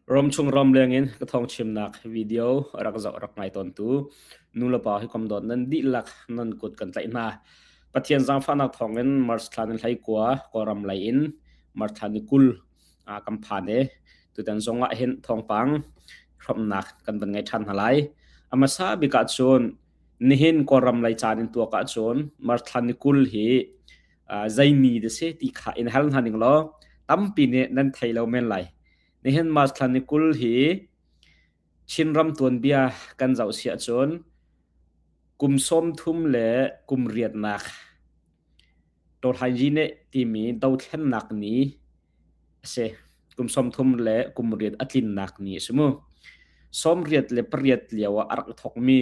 Ramchung ramleng in ka thawngchimnak video rak zoh rak ngai tawntu nulepa hi kom dawt nan dihlak nan kut kan tlaih hna. Pathian zaangfahnak thawngin March thla ni 19 Kawlram lei in March thla ni 20 kan phan i tutan zong ah hin thawngpang hrawmnak kan van ngei ṭhan hna lai. A hmasa bik ahcun nihin Kawlram lei caan in tuak ahcun March thla ni 20 hi zei ni dah si ti kha in hal hna ning law tampi nih nan thei lo men lai. Nihin March thla ni 20 hi Chinram tuanbia kan zoh si ahcun kum 30 le kum riatnak Tawhlainyi timi dothlennak ni a si. Kum 30 le kum riat a tlinnak ni a si mu. 88 lio ah a rak thawkmi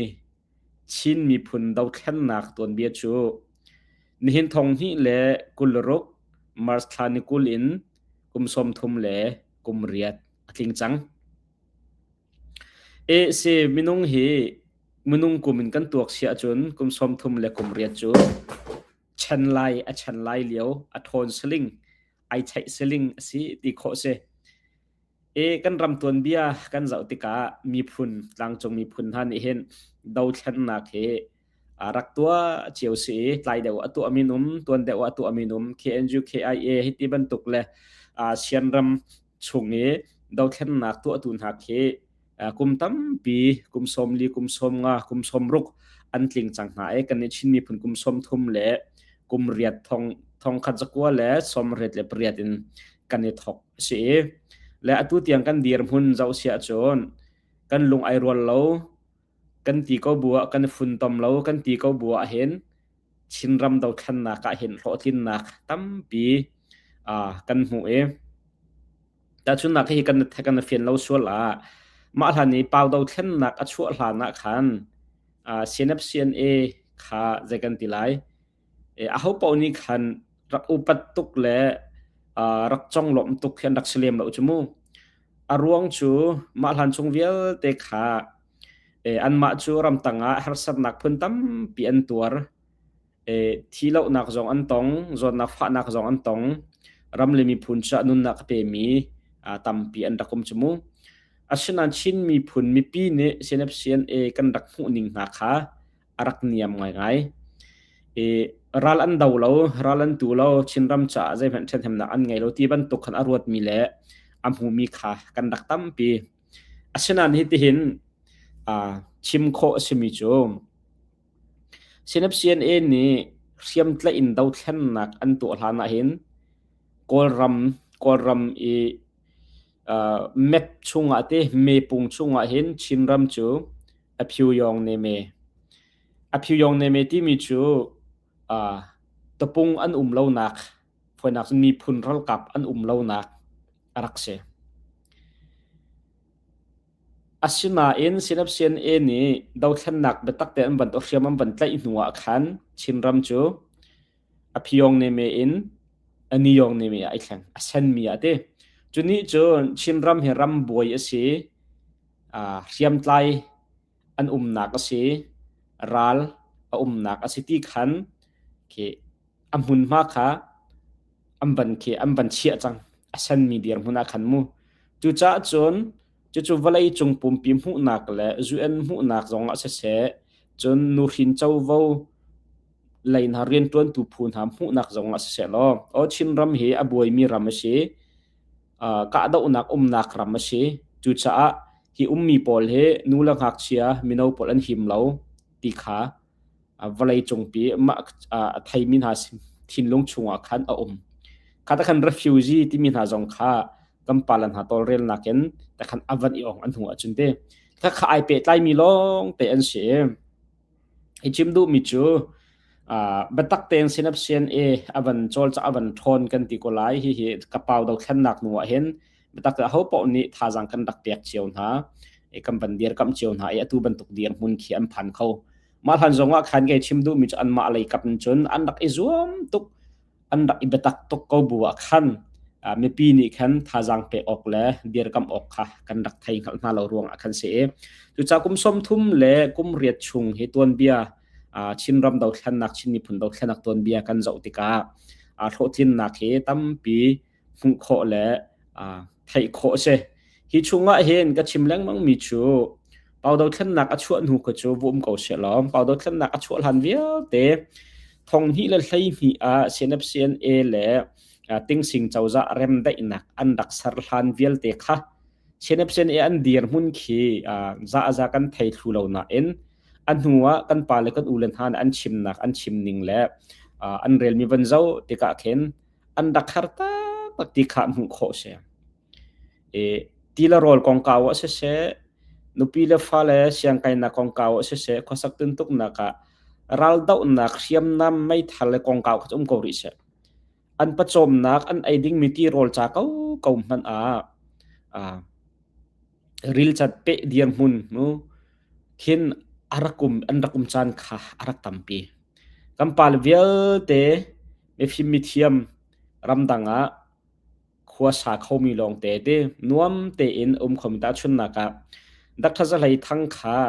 Chin miphun dothlennak tuanbia cu nihin thong hnih le 26 March thla ni 20 in kum 30 le kum riat a tling cang. E si minung hi minung kum in kan tuak si ahcun kum 30 le kum riat cu chan lai a chan lai lio a ṭhawn saling ai cheih saling a si ti khawh si. E kan ram tuanbia kan zoh tikah miphun tlangcung miphun hna nih hin dothlennak hi rak tuah cio si i tlai deuh a tuah mi um tuan deuh a tuah mi um KNU KIA hi ti bantuk le Sianram chung i dothlennak tuahtu hna khi kum tampi kum 40 kum 50 kum 60 an tling cang hna i kan Chin miphun kum 30 le kum riat thong thong khat zakua le 88 in kan i thok si i le atu tiang kan dirhmun zoh si ahcun kan lung ai rual lo kan ti ko bu ah kan funtom lo kan ti ko bu ah hin Chinram dothlennak ah hin hlawhtlinnak tampi kan hmuh i tahchunnak hi kan kan fian lo sual ah mah hlan i pau dothlennak a chuah hlan ah khan CNF CNA kha zei kan ti lai aho paoh nih khan rak upat tuk le rak conglawmh tuk khi an rak si lem lo cu mu. A ruang cu mah hlan chung vialte kha anmah cu ramtang ah harsatnak phun tampi an tuar. Thi lohnak zong an tong, zawtnak fahnak zong an tong. Ram le miphun caah nunnak a pemi tampi an rak um cu mu. Asinain Chin miphun mipi nih CNF-CNA kan rak hmuh ning hna kha a rak niam ngaingai. I ral an do lo, ral an tu lo, Chinram caah zeihmanh ṭhathnemnak an ngei lo ti bantuk khan a ruatmi le a hmumi kha kan rak tampi. Asinain hitihin chim khawh a simi cu CNF-CNA nih hriamtlaih in dothlennak an tuah hlan ahhin Kawlram Kawlram i map chungah te mepung chungah hin Chinram cu Aphyuyong neme. Aphyuyong neme timi cu tapung an um lonak fawinak cun miphun ralkap an um lonak a rak si. Asinain CNF-CNA nih dothlennak biatak tein an van hriam an van tlaih hnu ah khan Chinram cu Aphyong neme in Aniyong neme ah ai thleng. A senmi ah ti. Cu nih cun Chinram hi ram buai a si. Hriamtlai an umnak a si, ral a umnak a si ti khan khi a hmunhma kha an van khi an van chiah cang. A senmi dirhmun ah khan mu. Cucaah cun cucu vawlei cung pumpi hmuhnak le UN hmuhnak zongah siseh, cun nuhrin covo lei hna rianṭuantu phu hna hmuhnak zongah siseh law, aw Chinram hi a buaimi ram a si. Kahdohnak umnak ram a si. Cucaah hi ummi pawl hi nu le ngakchia mino pawl an him lo ti kha vawlei cungpi mah a theimi hna thinlung chungah khan a um. Kha ta khan refugee timi hna zong kha kan pale hna tawlrelnak in ta khan a van i ong an hnu ahcun te kha kha ai pehtlaimi lawng te an si. Hi chim duhmi cu biatak tein Synapse CNA a van cawlcangh a van ṭhawn kan ti ko lai. Hihi kapau dothlennak hnu ah hin biatak aho paoh nih thazaang kan rak pek cio hna i kan van dirkamh cio hna i atu bantuk dirhmun khi an phan kho. Mah hlan zong ah khan kei chim duhmi cu anmah lei kap in cun an rak i zuam tuk an rak i biatak tuk ko bu ah khan mipi nih khan thazaang pek awk le dirkamh awk kha kan rak thei hngalh hna lo ruang ah khan si i cucaah kum 30 le kum riat chung hi tuanbia Chinram dothlennak Chin miphun dothlennak tuanbia kan zoh tikah hlawhtlinnak hi tampi hmuh khawh le theih khawh a si. Hi chungah hin ka chim lengmang mi cu Pau dothlennak a chuah hnu kha cu va um ko sehlaw Pau dothlennak a chuah hlan vialte 2012 ah CNFCNA le Tingsing cozah remdaihnak an rak ser hlan vialte kha CNFCNA an dirhmun khi za a za kan thei thlu lo nain a hnu ah kan pa le kan u le hna nih an chimnak an chim ning le an relmi van zoh tikah khin an rak har taktak ti kha hmuh khawh si. Ti le rawl kongkau ah siseh, nupi le fale siangkainak kongkau ah siseh, khuasak tintuknak ah raldohnak hriamnam meithal le kongkau kha um ko rih seh. An pawcawmnak an ei dingmi tirawl ca ko ko hmanh ah rilcat peh dirhmun mu khin a rak um an rak um caan kha a rak tampi. Kan pale vialte mifim mithiam ramdang ah khua sa khomi lawngte ti nuam tein um khomi tahchunhnak ah Dr. Za Hlei Thang kha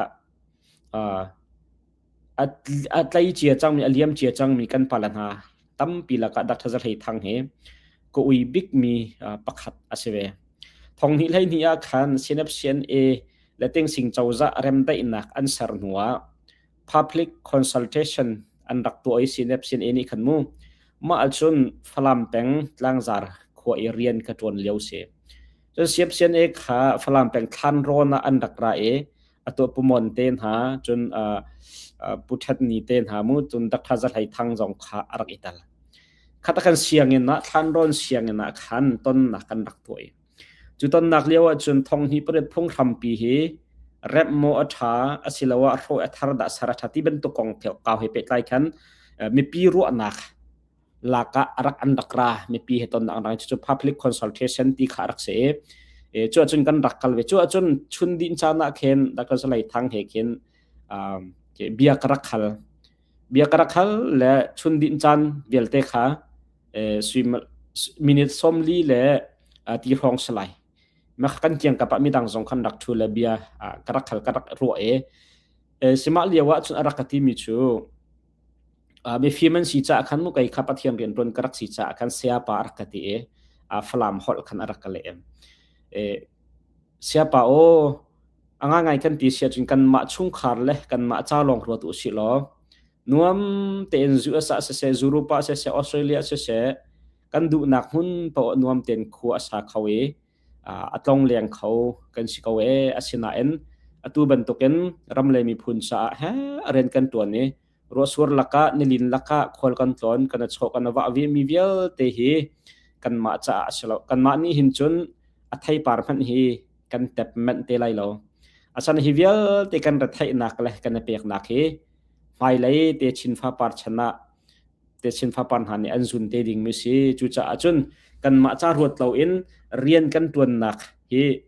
a tlei cia cangmi a liam cia cangmi kan pale hna tampi lakah Dr. Za Hlei Thang hi ka ui bikmi pakhat a si ve. Thong hnih hlei hnih ah khan CNFCNA le Tingsing cozah remdaihnak an ser hnuah public consultation an rak tuah i CNFCNA nih khan mu mah ahcun Falam peng Tlangzar khua i rian ka ṭuan lio si. Cun CNFCNA kha Falam peng Thlanrawn ah an rak ra i atu Pu Mon te hna cun Pu Ṭhat Ni te hna mu cun Dr. Za Hlei Thang zong kha a rak i tel. Khat kan sianginn ah Thlanrawn sianginn ah khan tonnak kan rak tuah i Cu tonnak lio ahcun thonghnih pariat phunghrampi hi remh maw a ṭha asiloah a hrawh a thar dah ser a ṭha ti bantuk kong kau he pehtlai khan mipi ruahnak lak ah a rak an rak ra mipi he tonnak an rak cucu public consultation ti kha a rak si i cu ahcun kan rak kal ve cu ahcun chun din caan ah khin Dr. Salai Thang he khin bia ka rak hal bia ka rak hal le chun din caan vialte kha minute 40 le ti hrawng si lai. Mah kan kiangkap ah midang zong khan rak ṭhu le bia ka rak hal ka rak ruah i sihmah lio ah cun a rak ka timi cu mifim an si caah khan mu kei kha Pathian rianṭuan ka rak si caah khan sayapa a rak ka ti i Falam holh khan a rak ka leh. Sayapa aw a ngaingai kan ti si ahcun kanmah chungkhar le kanmah ca lawng ruat u sih law Nuam tein US ah siseh, Europe ah siseh, Australia ah siseh, kan duhnak hmun paoh nuam tein khua a sa kho i a tlongleng kho kan si ko ee. Asinain atu bantukin ram le miphun caah he rian kan ṭuan i ruahsur lakah nilin lakah khual kan tlawn, kan i chawh, kan i vah mi vialte hi kanmah caah a si lo. Kanmah nih hin cun a theipar hmanh hi kan tep manh te lai lo. Asan hi vialte kan retheihnak le kan i peknak hi hmailei techin fapar chan ah techin fapar hna nih an zun te dingmi si. Cucaah cun kanmah ca ruat loin rian kan ṭuannak hi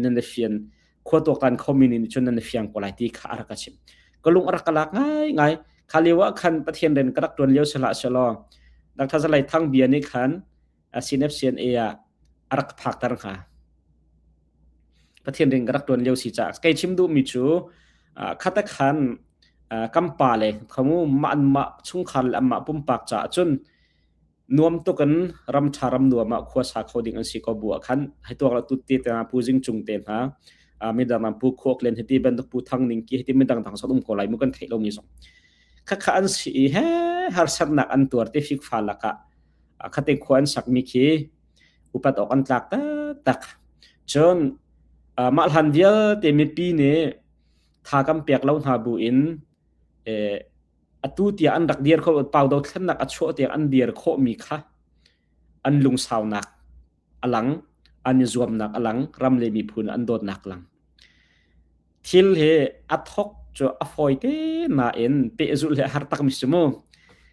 nan i fian khua tuaktan khomi nih cun nan i fiang ko lai ti kha a rak ka chim. Ka lung a rak ka lak ngaingai. Kha lio ah khan Pathian rian ka rak ṭuan lio si hlah sehlaw Dr. Zalai Thang bia nih khan CNFCNA ah a rak phakter hnga. Pathian rian ka rak ṭuan lio si caah kei chim duhmi cu khata khan kan pa le khamu mah anmah chungkhar le anmah pumpak caah cun nuam tuk in ram ṭha ram nuam ah khua sa kho ding an si ko bu ah khan hei tuak la tut te hna pu Zing Cung te hna midang dang pu Khuak Len hiti bantuk pu Thang Ning ki hiti midang dang son um ko lai mu kan theih lomi zong khakha an si i he harsatnak an tuar te fikfa lakah khate khua an sakmi khi upat awk an tlak taktak. Cun mah hlan vialte mipi nih tha kan pek lo hna bu in atu tiah an rak dir kho pau dothlennak a chuah tiang an dir khawhmi kha an lungsaunak a lang an i zuamnak a lang ram le miphun an dawtnak lang Thil hi a thawk cu a fawite nain pehzulh hi a har takmi si mu.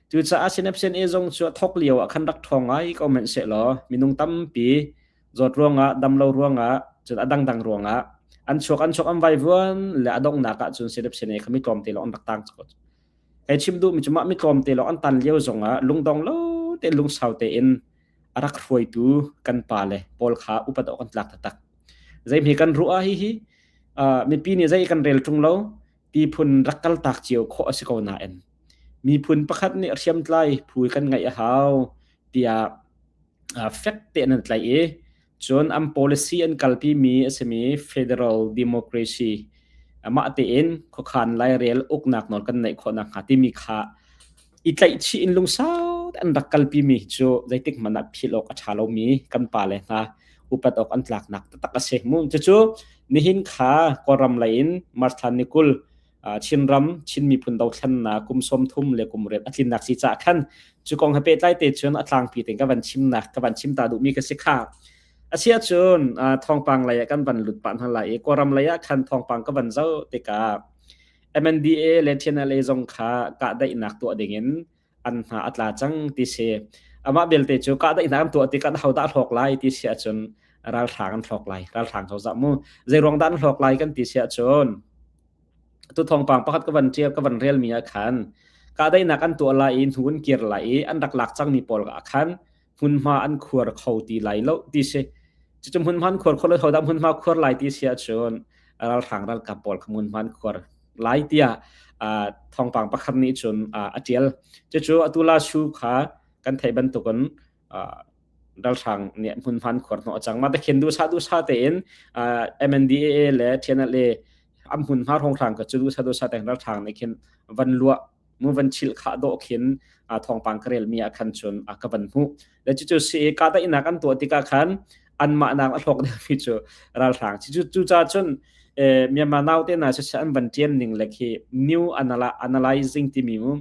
Cucaah Synapse A zong cu a thawk lio ah khan rak ṭhawng ngai ko hmanh sehlaw minung tampi zawt ruangah, damlo ruangah, cun a dangdang ruangah an chuak an chuak an vaivuan le a donghnak ah cun Synapse A kha mi tlawmte lawng an rak tang ko. Kai chim duhmi cu mah mi tlawmte lawng an tan lio zongah lungdong lo tein lungsau tein a rak hruaitu kan pale pawl kha upat awk an tlak taktak. Zeihme kan ruah hihi mipi nih zei kan rel ṭung lo ti phun rak kaltak cio khawh a si ko nain miphun pakhat nih hriamtlai phu kan ngeih a hau tiah fek tein an tlaih i Cun an policy an kalpi mi a simi federal democracy mah tein khuakhan lairel uknak nawl kan neih khawh nakhnga timi kha i tlaihchih in lungsau an rak kalpi mi cu zeitik hmanh ah philh awk a ṭha lomi kan pale hna upat awk an tlaknak taktak a si. Mu cucu nihin kha Kawlram lei in March thla ni 20 Chinram Chin miphun dothlennak kum 30 le kum riat a tlinnak si caah khan cu kong he pehtlai te cun a tlangpi tein ka van chimnak ka van chim ta duhmi ka si kha. Asiahcun thawngpang lei ah kan van lut pah hna lai i Kawlram lei ah khan thawngpang ka van zoh tikah MNDAA le TNLA zong kha kahdaihnak tuah dingin an hna a tla cang ti si. Amah belte cu kahdaihnak an tuah tikah hodah a hlawk lai ti si ahcun ralhrang an hlawk lai. Ralhrang cozah mu. Zeiruang dah an hlawk lai kan ti si ahcun tu thawngpang pakhat ka van ṭial ka van relmi ah khan kahdaihnak an tuah lai i hnu an kir lai i an rak lak cangmi pawl ah khan hmunhma an khuar kho ti lai lo ti si. Cucu hmunhma an khuar kho lo hodah hmunhma khuar lai ti si ahcun ralhrang ralkap pawl kha hmunhma an khuar lai tiah thawngpang pakhat nih cun a ṭial. Cucu atu la su kha kan theih bantukin ralhrang nih hmunhma an khuar hnawh a cang. Mah te khin duhsah duhsah tein MNDAA le TNLA an hmunhma hrawnghrang ka cu duhsah duhsah tein ralhrang nih khin van luah mu van chil khah dawh khin thawngpang ka relmi ah khan cun ka van hmuh. Le cucu si kahdaihnak an tuah tikah khan anmah nak a hlawk deuhmi cu ralhrang. Cu cucaah cun Myanmar naute hna siseh an van ṭian ning le khi new analyzing timi mu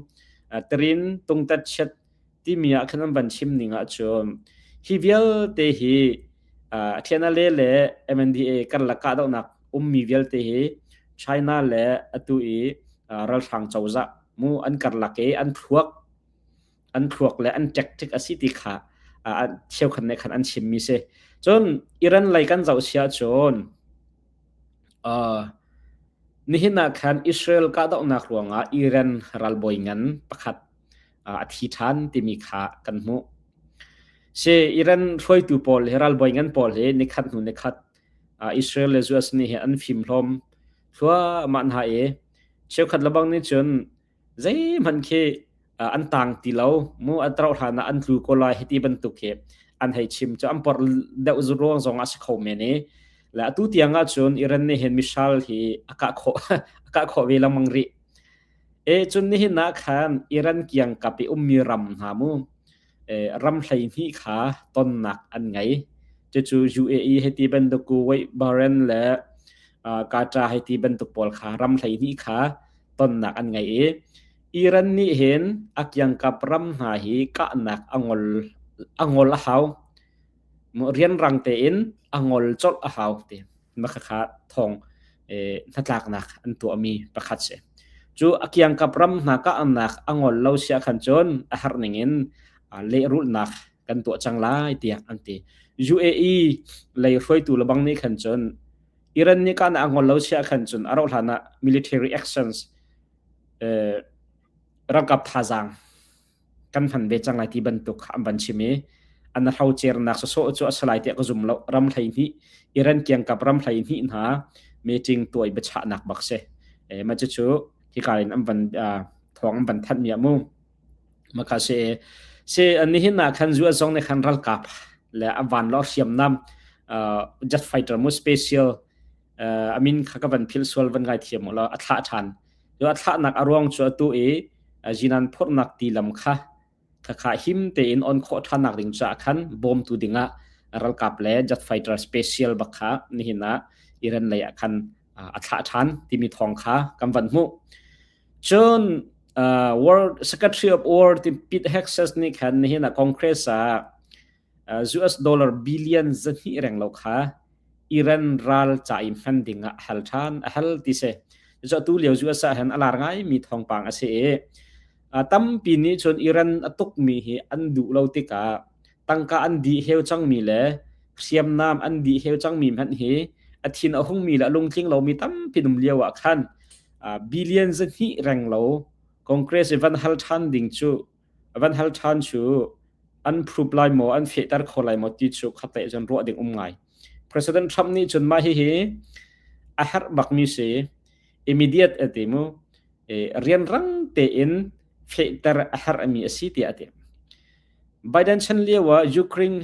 terin tungtat chiat timi ah khan an van chim ning ahcun hi vialte hi TNLA le MNDA karlak kahdohnak ummi vialte hi China le atu i ralhrang cozah mu an karlak i an thluak an thluak le an tactic a si ti kha cheukhat nih khan an chimmi si. Cun Iran lei kan zoh si ahcun nihin ah khan Israel kahdohnak ruangah Iran ralbawi ngan pakhat a thi ṭhan timi kha kan hmuh. Si Iran hruaitu pawl hi ralbawi ngan pawl hi nikhat hnu nikhat Israel le US nih hi an fimhlawm thluahmah hna i cheukhat lebang nih cun zeihmanh khi an tang ti lo mu an tarauh hlan ah an tlu ko lai hiti bantuk khi an hei chim cu an porh deuh ruang zong ah si kho men i le atu tiang ah cun Iran nih hin missile hi a kah khawh a kah khawh ve lengmang rih. E cun nihin ah khan Iran kiangkap i ummi ram hna mu ram 12 kha tonnak an ngei. Cucu UAE hei ti bantuk Kuwait, Bahrain le Qatar hei ti bantuk pawl kha ram 12 kha tonnak an ngei i Iran nih hin a kiangkap ram hna hi kahnak a ngol a ngol a hau. Rianrang tein a ngol colh a hau ti. Makhakha thawng hnatlaknak an tuahmi pakhat si. Cu a kiangkap ram hna kahnak a ngol lo sia khan cun a har ning in lehrulhnak kan tuah cang lai tiah an ti. UAE lei hruaitu lebang nih khan cun Iran nih kahnak a ngol lo sia khan cun a rauh hlan ah military actions ralkap thazaang kan hman ve cang lai ti bantuk kha an van chim i an hrocernak sawsawh cu a si lai tiah ka zum lo. Ram 12 Iran kiangkap ram 12 hna meeting tuah i biachahnak bak si. Mah cucu hika in an van thawng an van thanh mi ah mu. Maka si si nihin ah khan US zong nih khan ralkap le a vanlawng hriamnam jet fighter mu special amin kha ka van philh sual van ngai thiam u law a thlah ṭhan. Cu a thlahnak a ruang cu atu i zinan phurhnak tilam kha khakha him tein on khawh ṭhannak ding caah khan bawmtu dingah ralkap le jet fighter special bak kha nihin ah Iran lei ah khan a thlah ṭhan timi thawng kha kan van hmuh. Cun World Secretary of War Pete Hegseth nih khan nihin ah Congress ah US dollar billion 200 reng lo kha Iran ral ca i hman ding ah hal ṭhan a hal ti si. Cu atu lio US ah hin a lar ngaimi thawngpang a si i tampi nih cun Iran a tukmi hi an duh lo tikah tangka an dih heu cangmi le hriamnam an dih heu cangmi hmanh hi a thin a hungmi le a lungtling lomi tampi um lio ah khan billion 200 reng lo Congress i van hal ṭhan ding cu van hal ṭhan cu an phrub lai maw an fehter kho lai maw ti cu khatte cun ruah ding um ngai. President Trump nih cun mah hihi a herh bakmi si immediate a ti mu rianrang tein fehter a herhmi a si tiah a ti. Biden chan lio ah Ukraine.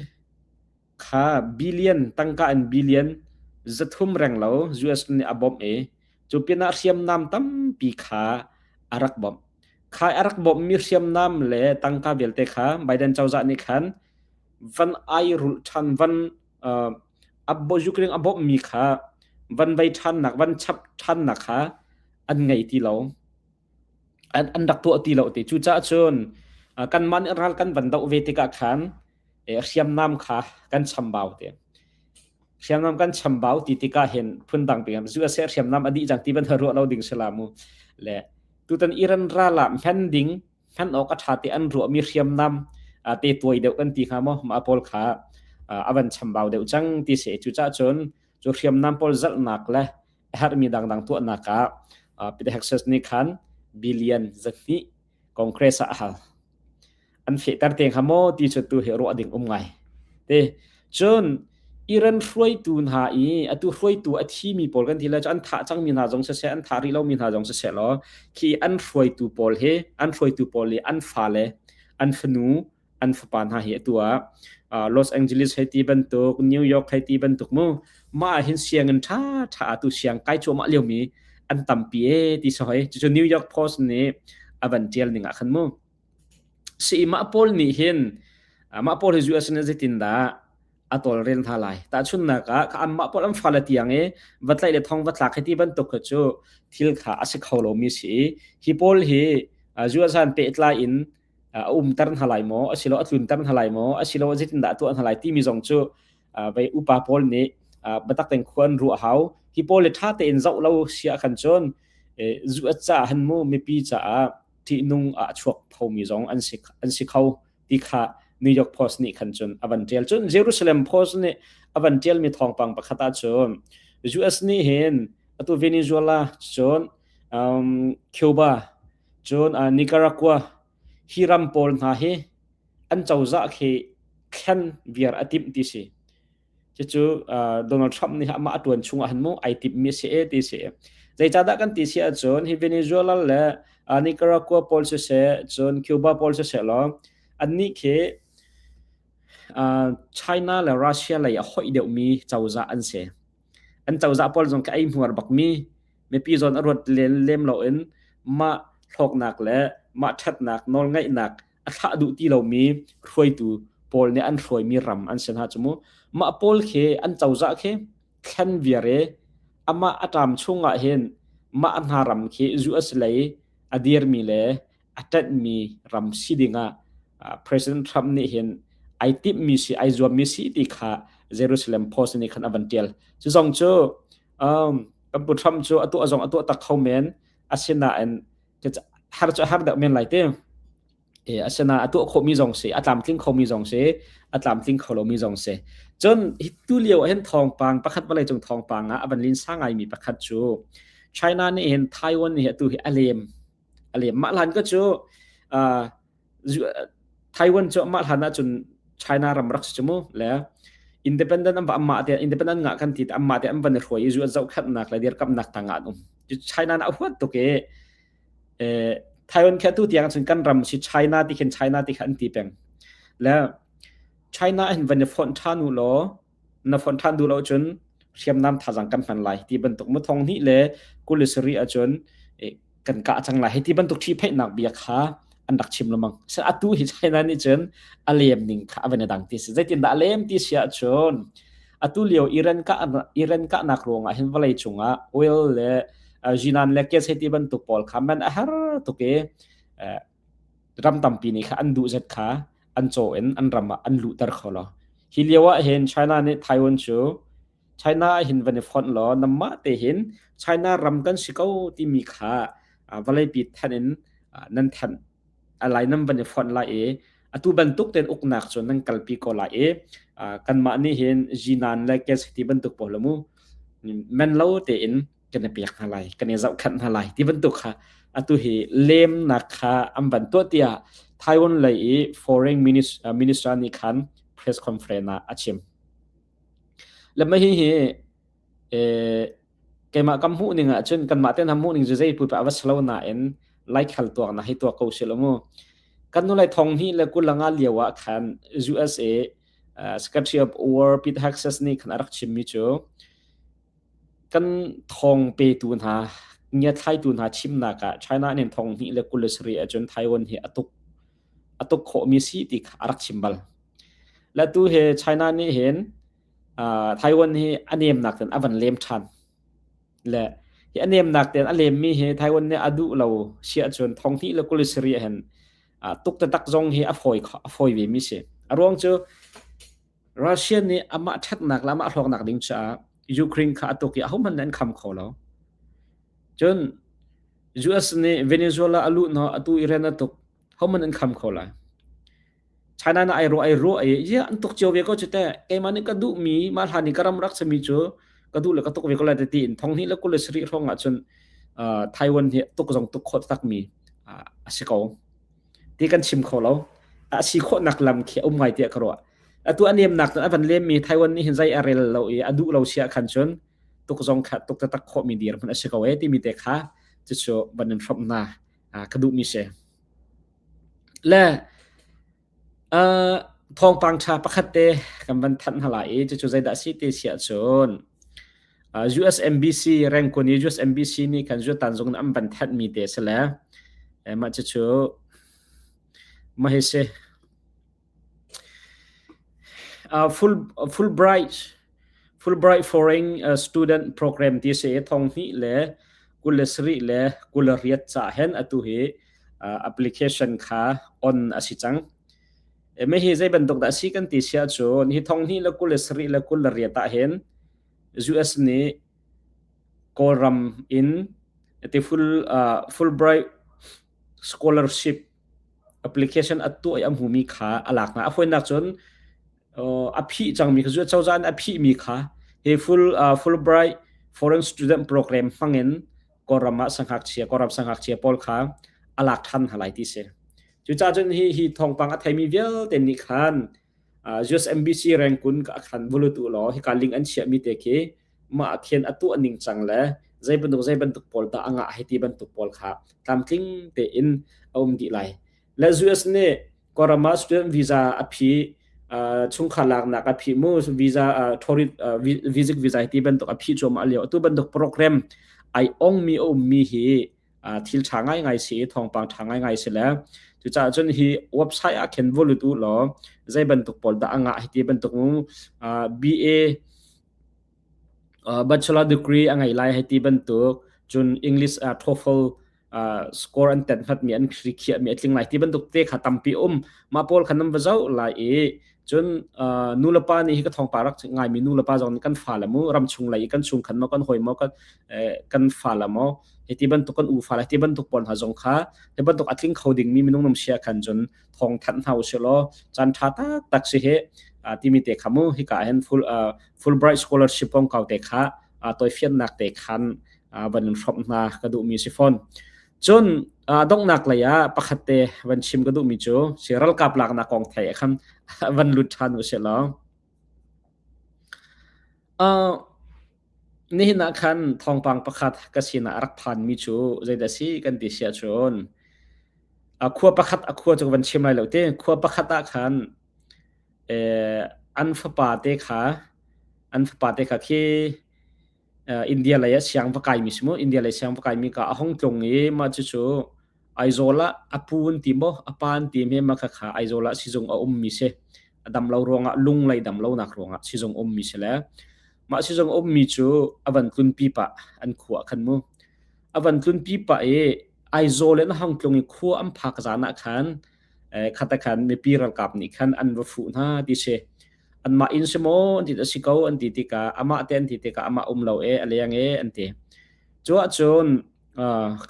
Kha billion tangka in billion 300 renglo US nih a bawmh i cu pinah hriamnam tampi kha a rak bawmh. Kha a rak bawmhmi hriamnam le tangka vialte kha Biden cozah nih khan van ai rulh ṭhan van uh, Ukraine a bawmhmi kha van vei ṭhannak van chap ṭhannak kha an ngei ti lo. An rak tuah ti lo ti. Cucaah cun kanmah nih ral kan van doh ve tikah khan hriamnam kha kan chambau te. Hriamnam kan chambau ti tikah hin phundang pi USA hriamnam a dih cang ti ban ruah lo ding sila mu. Le tutan Iran ral ah hman ding hman awk a ṭha te an ruahmi hriamnam te tuai deuh kan ti hnga maw mah pawl kha a van chambau deuh cang ti si. Cucaah cun cu hriamnam pawl zalhnak le a herhmi dangdang tuahnak ah Peter Hegseth nih khan billion 200 Congress ah a hal. An fehter te hnga maw ti cu tu hi ruah ding um ngai. Te cun Iran hruaitu hna i atu hruaitu a thimi pawl kan ti le cu an thah cangmi hna zong siseh an thah rih lomi hna zong siseh law khi an hruaitu pawl hi an hruaitu pawl i an fale an fanu an fapa hna hi atu ah Los Angeles hei ti bantuk New York hei ti bantuk mu mah ah hin sianginn ṭha ṭha atu siang kai cuahmah liomi an tampi e ti so hoi cucu New York Post nih a van ṭial ning ah khan mu si mah pawl nih hin mah pawl hi US nih zeitindah a tawlrel hna lai tahchunhnak ah anmah pawl an fale tiang i va tlaih le thong va thlak hi ti bantuk kha cu thil kha a si kho lomi si i hi pawl hi US han pehtlai in a umter hna lai maw asilo a tlunter hna lai maw asilo zeitindah a tuah hna lai timi zong cu vei upa pawl nih biatak tein khua an ruah hau hi pawl le ṭha tein zoh lo sia khan cun zu a ca han mu mipi caah ṭihnung ah chuak phomi zong an si an si kho ti kha New York Post nih khan cun a van ṭial cun Jerusalem Post nih a van ṭialmi thawngpang pakhat ah cun US nih hin atu Venezuela cun um, Cuba Cun Nicaragua hi ram pawl hna hi an cozah khi thlen viar a timh ti si. Cucu Donald Trump nih amah a tuan chung ah hin mu ai timhmi si e ti si. Zeicahdah kan ti si ahcun hi Venezuela le Nicaragua pawl siseh cun Cuba pawl siseh law annih khi China le Russia lei a hoih deuhmi cozah an si. An cozah pawl zong khi ei hmuar bakmi mipi zawn a ruat len lem loin mah hlawknak le mah ṭhatnak nawlngaihnak a thlah duh ti lomi hruaitu pawl nih an hruaimi ram an si hna cu mu mah pawl khi an cozah khi thlen viar i amah a ṭam chungah hin mah hna ram khi US lei a dirmi le a ṭanhmi ram si dingah President Trump nih hin ai timhmi si ai zuammi si ti kha Jerusalem Post nih khan a van ṭial cu zong cu um, kan pu Trump cu a tuah zong a tuah tak kho men asinain har cu har deuh men lai te e asina a tuah khawhmi zong si a tlamtling khomi zong si a tlamtling kho lomi zong si cun hi tu lio ah hin thawngpang pakhat vawlei cung thawngpang ah a van lin sa ngaimi pakhat cu China nih hin Taiwan nih atu hi a lem a lem mah hlan ka cu uh, Taiwan cu mah hlan ahcun China ram rak si cu mu le independent an va amma te independent nga kan ti amma te an van i hruai i zu an zohkhenhnak le dirkamnak tang ah an um China na huat tuk i Taiwan kha tu tiang cun kan ram si China ti khin China ti kha an ti peng le China hin van i fonh ṭhan u law na fonh ṭhan duh lo cun hriamnam thazang kan hman lai ti bantuk mu thong hnih le 27 ahcun kan kah cang lai hei ti bantuk ṭhipheihnak bia kha an rak chim lengmang. Atu hi China nih cun a lem ning kha a van i dang ti si. Zeitindah a lem ti si ahcun atu lio Iran kah Iran kahnak ruangah hin vawlei cungah oil le zinan le gas hei ti bantuk pawl kha man a har tuk i ram tampi nih kha an duh zet kha an caw in an ram ah an luhter kho lo. Hi lio ah hin China nih Taiwan cu China ah hin van i fonh law namah te hin China ram kan si ko timi kha vawleipi thanh in nan thanh alai nan van i fonh lai i atu bantuk ten uknak cu nan kalpi ko lai i kanmah nih hin Jinan le Gas ti bantuk pawl mu men lo tein kan i pek hna lai kan i zohkhenh hna lai ti bantuk kha atu hi lemnak kha an van tuah tiah Taiwan lei i foreign minister nih khan press conference ah a chim. Le mah hihi keimah kan hmuh ning ahcun kanmah ten han hmuh ning cu zei pupa a va si lo nain laikhal tuaknak hi tuak ko sih law mu. Kan nu lai thong hnih le 25 lio ah khan USA. Secretary of War Pete Hegseth nih khan a rak chimmi cu kan thawng petu hna ngiathlaitu hna chimnak ah China nih thong hnih le 27 ahcun Taiwan hi a tuk a tuk khawhmi si ti kha a rak chim bal. Le tu he China nih hin Taiwan hi a nemnak ten a van lem ṭhan. Le hi a nemnak ten a lemmi hi Taiwan nih a duh lo si ahcun thong hnih le 27 hin tuk taktak zong hi a fawi a fawi ve mi si. A ruang cu Russia nih amah ṭhatnak le amah hlawknak ding caah Ukraine kha a tuk i ahohmanh nih an kham kho lo. Cun US nih Venezuela a luh hna atu Iran a tuk hohmanh an kham kho lai. China na ai ruah ai ruah i ya an tuk cio ve ko cu teh keimah nih ka duhmi mah hlan i ka ram rak sami cu ka duh le ka tuk ve ko lai ti in thong hnih le 27 hrawng ah cun Taiwan hi tuk zong tuk khawh takmi a si ko. Ti kan chim kho lo. A si khawhnak lam khi a um ngai tiah ka ruah. Atu a nemnak a van lemmi Taiwan nih hin zei a rel lo i a duh lo sia khan cun tuk zong kha tuk taktak khawhmi dirhmun a si ko e timi te kha cucu van in hrawmh hna ka duhmi si. Le thawngpang ṭha pakhat te kan van thanh hna lai i cucu zeidah si ti si ahcun USMBC Rangoon i USMBC nih khan Zuatan zung in an van thanhmi te si le mah cucu mah hi si. Fulbright Fulbright Foreign Student Program ti si i thong hnih le 27 le 28 ca hen atu hi application kha on a si cang. Mah hi zei bantuk dah a si kan ti si ahcun hi thong hnih le 27 le 28 ah hin US nih Kawlram in ti Fulbright scholarship application a tuah i a hmumi kha a lak hna. A fawinak cun a phih cangmi kha cozah nih a phihmi kha hi Fulbright Foreign Student Program hmangin Kawlram ah sangngakchia Kawlram sangngakchia pawl kha a lak ṭhan hna lai ti si. Cucaah cun hi hi thawngpang a theimi vialte nih khan USMBC Rangoon ka khan vulu tu law hika link an chiahmi te khi mah khian a tuah ning cang le zei bantuk zei bantuk pawl dah a ngah hei ti bantuk pawl kha tlamtling tein a um dih lai. Le US nih Kawlram ah student visa a phi chungkhar laknak a phi mu visa tourist visit visa ti bantuk a phi cuahmah lio atu bantuk program ai ong mi a ummi hi thil ṭha ngaingai si i thawngpang ṭha ngaingai si le cucaah cun hi website ah khin volut u law zei bantuk pawl dah a ngah hi ti bantuk BA bachelor degree a ngei lai hei ti bantuk cun English TOEFL score an tet hngatmi an khiahmi a tling lai ti bantuk te kha tampi um mah pawl kha nan va zoh lai i cun nu le pa nih hi ka thawngpa rak ngaimi nu le pa zong nih kan fa le mu ram chung lei i kan chung khan maw kan hawi maw kan kan fa le maw hi ti bantuk kan u fa le ti bantuk pawl hna zong kha hi bantuk a tling kho dingmi minung nam sia khan cun thawng thanh hna usih law caan ṭha taktak si hi timi te kha mu hika hin full Fulbright scholarship kongkau te kha tawifiannak te khan van in hrawmh hna ka duhmi si fawn. Cun donghnak lei ah pakhat te van chim ka duhmi cu si ralkap laknak kong thei khan van lut ṭhan u sih law. Nihin ah khan thawngpang pakhat ka sinah a rak phanmi cu zeidah si kan ti si ahcun khua pakhat a khua cu ka van chim lai lo te khua pakhat ah khan an fapa te kha an fapa te kha khi India lei ah siang va kaimi si mu India lei siang va kaimi ka a hong tlung i mah cucu Aizawl ah a pu an ti maw a pa an ti me mah khakha Aizawl ah sizung a ummi si a dam lo ruangah lung lei dam lonak ruangah sizung ummi si le mah sizung ummi cu a van tlunpi pah an khua khan mu a van tlunpi pah i Aizawl in a hong tlung i khua an phak zan ah khan khata khan mipi ralkap nih khan an va fuh hna ti si anmah inn si maw an ti a si ko an ti tikah amah te an ti tikah amah um lo e a leng e an ti cu ahcun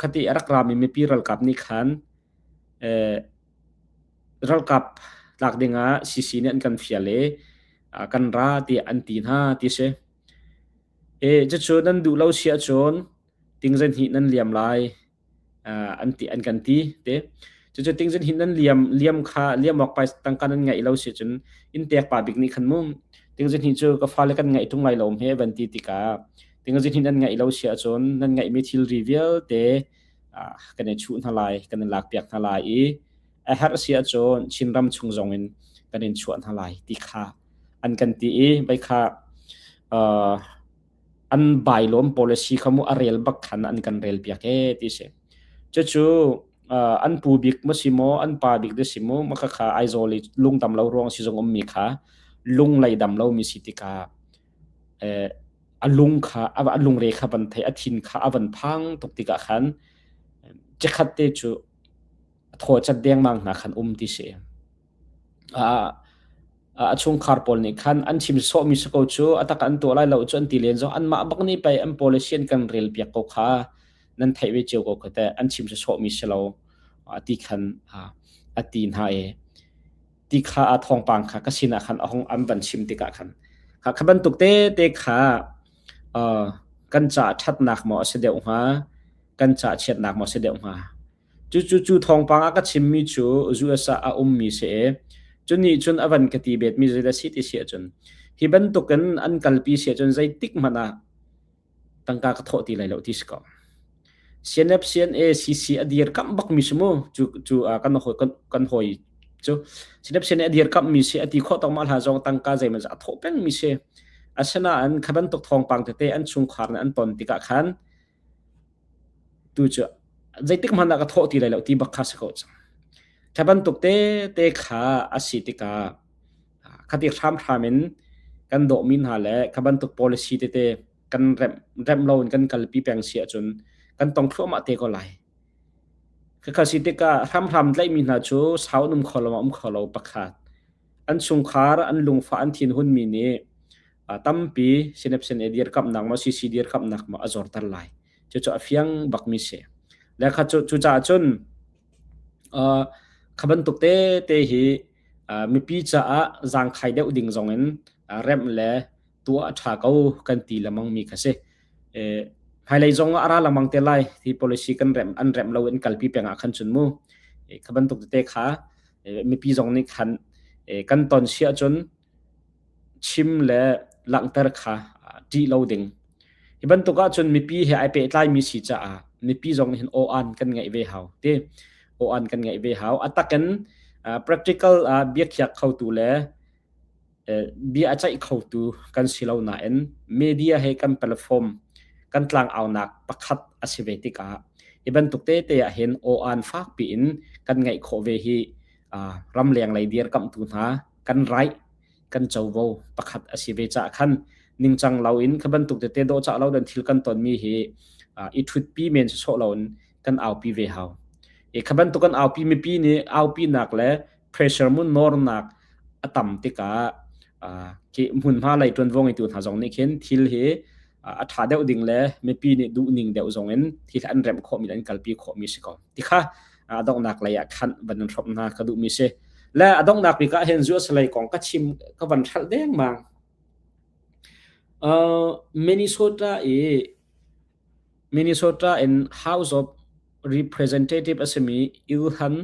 khati a rak rami mipi ralkap nih khan ralkap tlak dingah CC nih an kan fial i kan ra tiah an ti hna ti si e cucu nan duh lo si ahcun tingzan hnih nan liam lai an ti an kan ti te cucu tingzin hin nan liam liam kha liam awk pai tangka nan ngaih lo si cun in tek pa bik nih khan mu tingzin hi cu ka fale kan ngaih tung lai lo he van ti tikah tingzin hin nan ngaih lo si ahcun nan ngaihmi thilri vialte kan i chuh hna lai kan in lak piak hna lai i a herh si ahcun Chinram chung zong in kan in chuah hna lai ti kha. an kan ti i bai kha an bailawm policy kha mu a rel bak khan an kan rel piak e ti si. Cucu an pu bik ma si maw an pa bik de si mu ma kha kha Aizawl i lungdam lo ruang si zong ummi kha lung lei dam lo mi si tikah a lung kha a lungre kha van thei a thin kha a van phang tuk tikah khan chikkhat te cu a thaw cat dengmang hna khan um ti si. A chungkhar pawl nih khan an chim sawhmi si ko cu a tak an tuah lai lo cu an ti len zong anmah bak nih pei an policy an kan rel piak ko kha nan theih ve cio ko kha teh an chim sawhmi si lo a ti khan a ti hna i ti kha a thawngpang kha ka sinah khan a hung an van chim tikah khan kha kha bantuk te te kha kan ca ṭhatnak maw a si deuh hnga kan ca chiatnak maw a si deuh hnga? Cucu cu thawngpang a ka chimmi cu US ah a ummi si i cu nih cun a van ka ti betmi zeidah si ti si ahcun hi bantukin an kalpi si ahcun zeitik hmanh ah tangka ka thawh ti lai lo ti si ko. CNF CNA CC a dirkamh bakmi si mu cu cu kan hawi kan hawi cu CNF CNA a dirkamhmi si a ti khawh tawk mah hla zong tangka zeimaw a thawh pengmi si. Asinain kha bantuk thawngpang tete an chungkhar nih an ton tikah khan Tu cu zeitik hmanh ah ka thawh ti lai lo ti bak kha si ko cang. Kha bantuk te te kha a si tikah khati hramhram in kan dawhmi hna le kha bantuk policy tete kan remh remh lo in kan kalpi peng si ahcun kan tong thluahmah te ko lai. Khakha si tikah hramhram tlaihmi hna cu sau an um kho lo um kho lo pakhat. An chungkhar an lungfah an thinhunmi nih tampi sinepsin e dirkamhnak maw CC dirkamhnak maw a zorter lai. Cucu a fiang bakmi si. Le kha cu cucaah cun kha bantuk te te hi mipi caah zaangkhai deuh ding zong in remh le tuah a ṭha ko kan ti lemang mi kha si. Hmailei zong ah a ra lengmang te lai hi policy kan remh an remh lo in kalpi peng ah khan cun mu kha bantuk tete kha mipi zong nih khan kan ton si ahcun chim le langhter kha ṭih lo ding. Hi bantuk ahcun mipi he ai pehtlaimi si caah mipi zong nih hin aw-an kan ngeih ve hau ti. Aw-an kan ngeih ve hau. A takin practical ah biakhiak khotu le bia a ceih khotu kan si lo nain media he kan platform kan tlangaunak pakhat a si ve tikah hi bantuk tete ah hin aw-an fakpi in kan ngeih khawh ve hi ramleng lei dirkamhtu hna kan right kan covo pakhat a si ve caah khan ningcang loin kha bantuk tete dawhcah lo dan thil kan tonmi hi i ṭhutpi men sawsawh loin kan aupi ve hau. I kha bantuk kan aupi mipi nih aupinak le pressure mun nawrnak a tam tikah khi hmunhma lei ṭuanvo ngeitu hna zong nih khin thil hi a ṭha deuh ding le mipi nih duh ning deuh zong in thil an remh khawhmi le an kalpi khawhmi si ko. Ti kha a donghnak lei ah khan van in hrawmh hna ka duhmi si. Le a donghnak bik ah hin US lei kong ka chim ka van hralh dengmang. Minnesota i Minnesota in House of Representative a simi Ilhan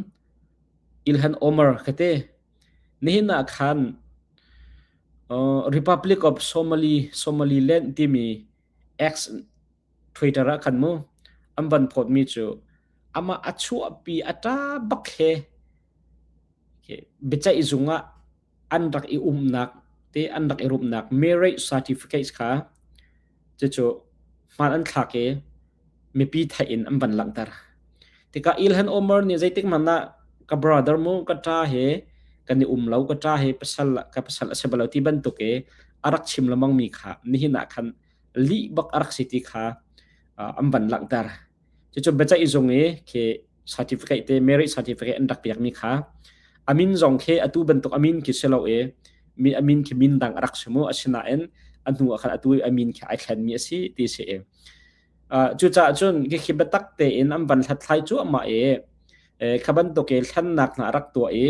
Ilhan Omar ka te. Nihin ah khan Republic of Somali Somaliland timi X Twitter ah khan mu an van phawtmi cu amah a chuahpi a ṭa bak he biaceih zung ah an rak i umnak te an rak i rumnak marriage certificate kha cucu hmaan an thlak i mipi theih in an van langhter. Tikah Ilhan Omar nih zeitik hmanh ah ka brother mu ka ṭa he kan i um lo ka ṭa he pasal ka pasal a si bal lo ti bantuk i a rak chim lengmang mi kha nihin ah khan lih bak a rak si ti kha an van langhter. Cucu biaceih zung i khi certificate te marriage certificate an rak pekmi kha a min zong khi atu bantuk a min khi si lo i mi a min khi min dang a rak si mu asinain a hnu ah khan atu i a min khi ai thlenmi a si ti si i cucaah cun khi biatak tein an van hlathlai cuahmah i kha bantuk i thlennak hna a rak tuah i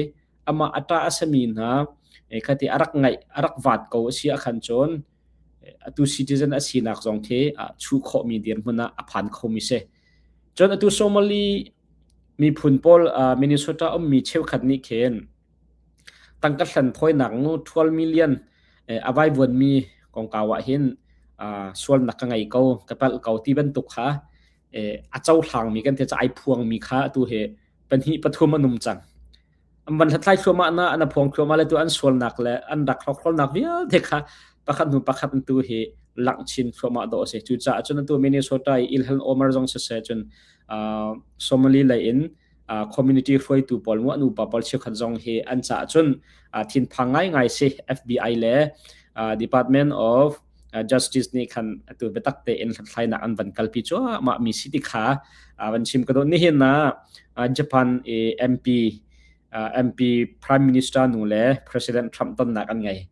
amah a ṭa a sami hna khati a rak ngaih a rak vat ko a si ah khan cun atu citizen a sinak zong khi chuh khawhmi dirhmun ah a phan khomi si. Cun atu Somali miphun pawl Minnesota ummi cheukhat nih khin tangka hlan thawinak nu 12 million a vaivuanmi kongkau ah hin sualnak ka ngei ko, ka palh ko ti bantuk kha a cohlangmi kan ti ai phuangmi kha atu hi pahnih pathum an um cang. An van hlathlai thluahmah na an phuang thluahmah le tu an sualnak le an rak hlokhrolnak vialte kha pakhat hnu pakhat tu hi langh chin thluahmah dawh a si. Cucaah cun atu Minnesota i Ilhan Omar zong siseh cun Somali lei in community hruaitu pawl mu an upa pawl cheukhat zong hi an caah cun thinphang ngaingai si. FBI le Department of Justice nih khan atu biatak tein hlathlainak an van kalpi cuahmah mi si ti kha van chim ka duh. Nihin ah Japan i MP Prime Minister nu le President Trump tonnak an ngei.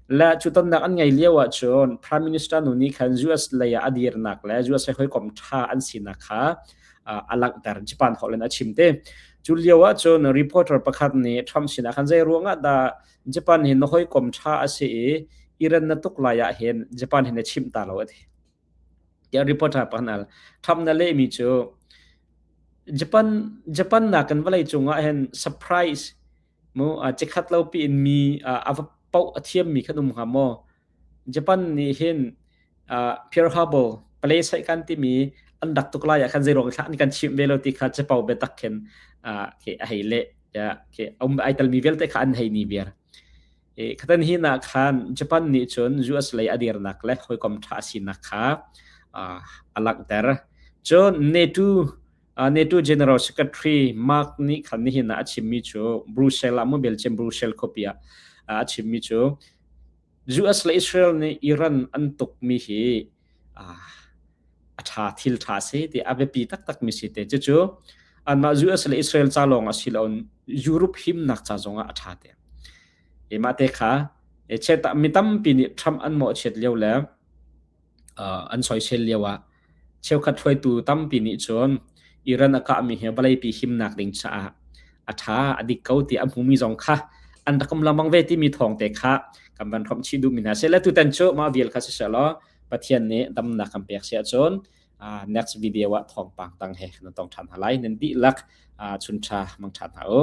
Le cu tonnak an ngei lio ah cun Prime Minister nu nih khan US lei ah a dirnak le US he hawikom ṭha an sinak kha a langhter. Japan holh in a chim te. Cu lio ah cun reporter pakhat nih Trump sinah khan zei ruangah dah Japan hi na hawikom ṭha a si i Iran na tuk lai ah hin Japan hi na chimh ta lo a ti. Tiah reporter pakhat al. Trump na lehmi cu Japan Japan nakin vawlei cungah hin surprise mu cikhat lo piin mi a va poh a thiammi khan um hnga maw? Japan nih hin Pearl Harbor palei saih kan timi an rak tuk lai ah khan zeiruang thlah an kan chimh ve lo ti kha capo biatak khin khi a hei leh. Khi um ai telmi vialte kha an hei ni viar. Khatan hi na khan Japan nih cun US lei a dirnak le hawikom ṭha a sinak kha a langhter. Cun NATO NATO General Secretary Mark nih khan nihin ah a chimmi cu Brussels ah mu Belgium Brussels khuapi ah a chimmi cu US le Israel nih Iran an tukmi hi a ṭha thil ṭha si ti a biapi taktakmi si te. Cucu anmah US le Israel ca lawng a si lo Europe himnak ca zongah a ṭha te. Mah te kha mi tampi nih Trump an mawhchiat lio le an soisel lio ah cheukhat hruaitu tampi nih cun Iran a kahmi hi vawleipi himnak ding caah a ṭha a dik ko ti a hmumi zong kha an rak um lengmang ve timi thawng te kha kan van hrawmh chih duhmi hna seh le tutan cu mah vial kha siseh law Pathian nih damnak kan pek si ahcun next video ah thawngpang tang he kan tong ṭhan hna lai. Nan dihlak chun ṭha mang ṭhan hna u.